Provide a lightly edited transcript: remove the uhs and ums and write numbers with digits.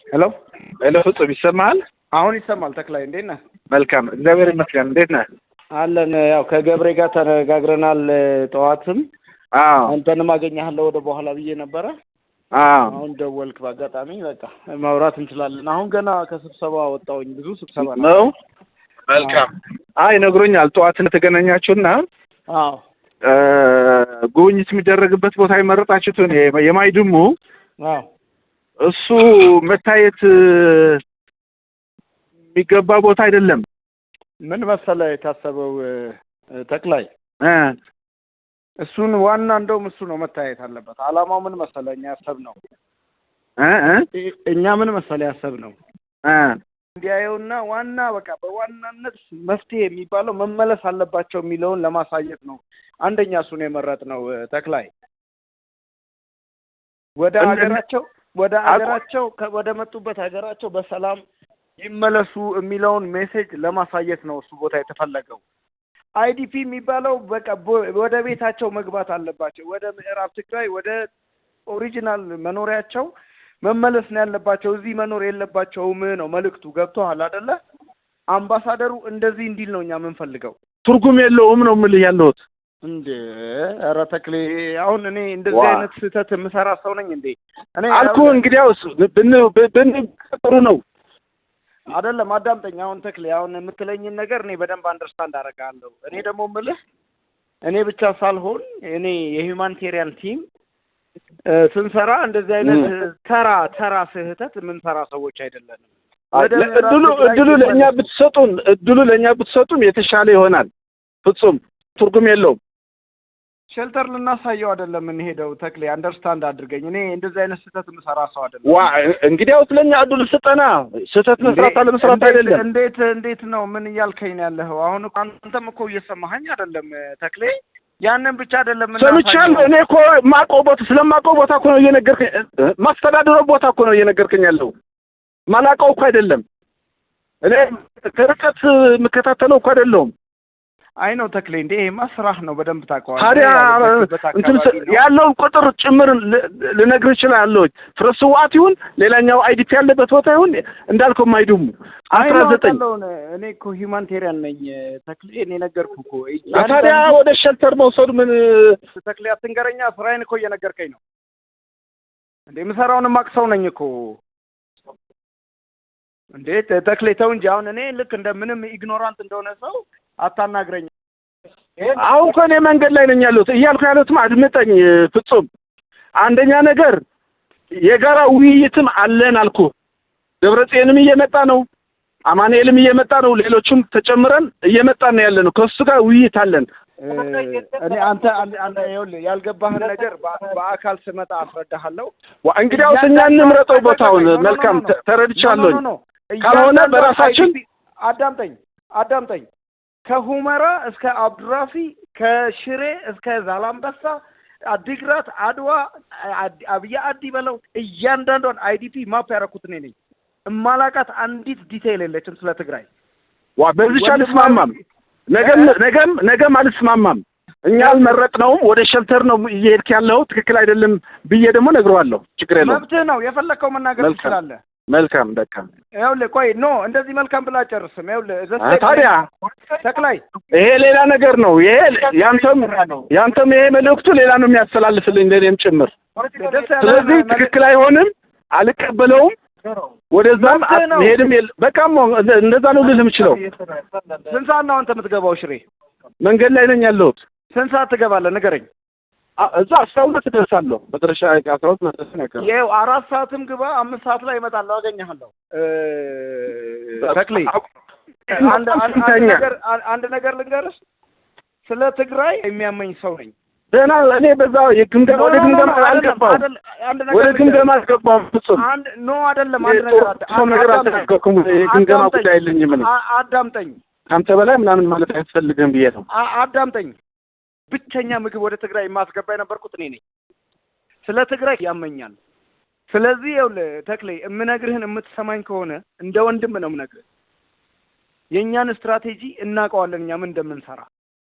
Hello። Hello ፍጹም፣ ይሰማሃል? አሁን ይሰማል። ተክላይ፣ እንዴት ነህ? መልካም፣ እግዚአብሔር ይመስገን። እንዴት ነህ? አለን። ያው ከገብሬ ጋር ተነጋግረናል። ጠዋትም አንተንም አገኘሃለሁ ወደ በኋላ ብዬ ነበረ። አሁን ደወልክ በአጋጣሚ፣ በቃ ማውራት እንችላለን። አሁን ገና ከስብሰባ ወጣሁኝ። ብዙ ስብሰባ ነው። መልካም። አይ፣ ነግሮኛል ጠዋት እንደተገናኛችሁና ጉብኝት የሚደረግበት ቦታ የመረጣችሁትን የማይድሙ እሱ መታየት የሚገባ ቦታ አይደለም። ምን መሰለህ የታሰበው ተክላይ፣ እሱን ዋና እንደውም እሱ ነው መታየት አለበት። አላማው ምን መሰለህ እኛ ያሰብነው እኛ ምን መሰለህ ያሰብነው እንዲያየውና ዋና በቃ በዋናነት መፍትሄ የሚባለው መመለስ አለባቸው የሚለውን ለማሳየት ነው። አንደኛ እሱን የመረጥነው ተክላይ፣ ወደ ሀገራቸው ወደ መጡበት ሀገራቸው በሰላም ይመለሱ የሚለውን message ለማሳየት ነው እሱ ቦታ የተፈለገው። IDP የሚባለው በቃ ወደ ቤታቸው መግባት አለባቸው። ወደ ምዕራብ ትግራይ ወደ original መኖሪያቸው መመለስ ነው ያለባቸው። እዚህ መኖር የለባቸውም ነው መልእክቱ። ገብቶሃል አይደለ? አምባሳደሩ እንደዚህ እንዲል ነው እኛ የምንፈልገው። ትርጉም የለውም ነው የምልህ ያለሁት። እንዴ፣ ኧረ ተክሌ፣ አሁን እኔ እንደዚህ አይነት ስህተት የምሰራ ሰው ነኝ እንዴ? እኔ አልኩህ። እንግዲያውስ ብን ጥሩ ነው። አይደለም፣ አዳምጠኝ። አሁን ተክሌ፣ አሁን የምትለኝን ነገር እኔ በደንብ understand አደርጋለሁ። እኔ ደግሞ የምልህ እኔ ብቻ ሳልሆን እኔ የ humanitarian team ስንሰራ እንደዚህ አይነት ተራ ተራ ስህተት የምንሰራ ሰዎች አይደለንም። እድሉ ለእኛ ብትሰጡን፣ እድሉ ለእኛ ብትሰጡን የተሻለ ይሆናል። ፍጹም ትርጉም የለውም። Shelter ልናሳየው አይደለም የምንሄደው። ተክሌ፣ understand አድርገኝ። እኔ እንደዚህ አይነት ስህተት የምሰራ ሰው አይደለም። ዋ፣ እንግዲያውስ ለእኛ እድሉ ስጠና። ስህተት መስራት አለመስራት አይደለም። እንዴት ነው? ምን እያልከኝ ነው ያለኸው? አሁን አንተም እኮ እየሰማኸኝ አይደለም ተክሌ። ያንን ብቻ አይደለም። ሰምቻለሁ። እኔ እኮ የማውቀው ቦታ፣ ስለማውቀው ቦታ እኮ ነው እየነገርከኝ። ማስተዳደረው ቦታ እኮ ነው እየነገርከኝ ያለው። ማላውቀው እኮ አይደለም። እኔ ከርቀት የምከታተለው እኮ አይደለሁም። አይ ነው ተክሌ፣ እንዴ፣ ይሄማ ስራህ ነው፣ በደንብ ታውቀዋለህ። ታዲያ እንትን ያለውን ቁጥር ጭምር ልነግርህ እችላለሁ። ፍረስዋት ይሁን ሌላኛው IDP ያለበት ቦታ ይሁን፣ እንዳልከው ማይድሙ 19 እኔ እኮ humanitarian ነኝ ተክሌ፣ እኔ ነገርኩህ እኮ። ታዲያ ወደ shelter መውሰዱ ምን ተክሌ፣ አትንገረኛ። ስራዬን እኮ እየነገርከኝ ነው እንዴ። የምሰራውን የማውቅ ሰው ነኝ እኮ። እንዴ ተክሌ፣ ተው እንጂ። አሁን እኔ ልክ እንደ ምንም ignorant እንደሆነ ሰው አታናግረኝ። አሁን እኮ እኔ መንገድ ላይ ነኝ ያለሁት። እያልኩ ያለሁትም አድምጠኝ ፍጹም። አንደኛ ነገር የጋራ ውይይትም አለን አልኩ። ደብረጽዮንም እየመጣ ነው፣ አማኑኤልም እየመጣ ነው፣ ሌሎችም ተጨምረን እየመጣን ነው ያለ ነው። ከእሱ ጋር ውይይት አለን። እኔ አንተ ይኸውልህ፣ ያልገባህን ነገር በአካል ስመጣ አስረዳሃለሁ። እንግዲያውስ እኛ እንምረጠው ቦታውን። መልካም፣ ተረድቻለሁኝ። ካልሆነ በራሳችን አዳምጠኝ፣ አዳምጠኝ። ከሁመራ እስከ አብዱራፊ፣ ከሽሬ እስከ ዛላምበሳ፣ አዲግራት፣ አድዋ፣ አብያ አዲ በለው፣ እያንዳንዷን IDP map ያደረኩት እኔ ነኝ። እማላቃት አንዲት detail የለችም ስለ ትግራይ። ዋ፣ በዚች አልስማማም። ነገም ነገም ነገም አልስማማም። እኛ አልመረጥነውም። ወደ shelter ነው እየሄድክ ያለው፣ ትክክል አይደለም ብዬ ደግሞ ነግረዋለሁ። ችግር የለውም። መብትህ ነው፣ የፈለግከው መናገር ትችላለህ። መልካም፣ በቃ። ይኸውልህ፣ ቆይ፣ no፣ እንደዚህ መልካም ብላ አጨርስም። ይኸውልህ ታዲያ ተክላይ ይሄ ሌላ ነገር ነው። ይሄ ያንተም ይሄ መልእክቱ ሌላ ነው የሚያስተላልፍልኝ ለእኔም ጭምር። ስለዚህ ትክክል አይሆንም፣ አልቀበለውም። ወደዛም መሄድም በቃ እንደዛ ነው ልልህ የምችለው። ስንት ሰዓት ነው አንተ የምትገባው ሽሬ? መንገድ ላይ ነኝ ያለሁት። ስንት ሰዓት ትገባለህ? ንገረኝ። እዛ 12 እደርሳለሁ። መድረሻ 12 መድረስ ነው። ይኸው 4 ሰዓትም ግባ፣ 5 ሰዓት ላይ እመጣለሁ፣ አገኘሃለሁ። ተክሌ፣ አንድ ነገር ልንገርህ፣ ስለ ትግራይ የሚያመኝ ሰው ነኝ። ደህና፣ እኔ በዛ የግምገማ ወደ ግምገማ አልገባሁም። ወደ ግምገማ አልገባሁም ፍጹም። No፣ አይደለም፣ አንድ ነገር ነገር አልተናገርኩም። የግምገማ ጉዳይ የለኝም እኔ። አዳምጠኝ። ከአንተ በላይ ምናምን ማለት አያስፈልግም ብዬ ነው። አዳምጠኝ። ብቸኛ ምግብ ወደ ትግራይ የማስገባ የነበርኩት እኔ ነኝ። ስለ ትግራይ ያመኛል። ስለዚህ ይኸውልህ ተክሌ፣ የምነግርህን የምትሰማኝ ከሆነ እንደ ወንድም ነው የምነግርህ። የእኛን ስትራቴጂ እናውቀዋለን፣ እኛ ምን እንደምንሰራ።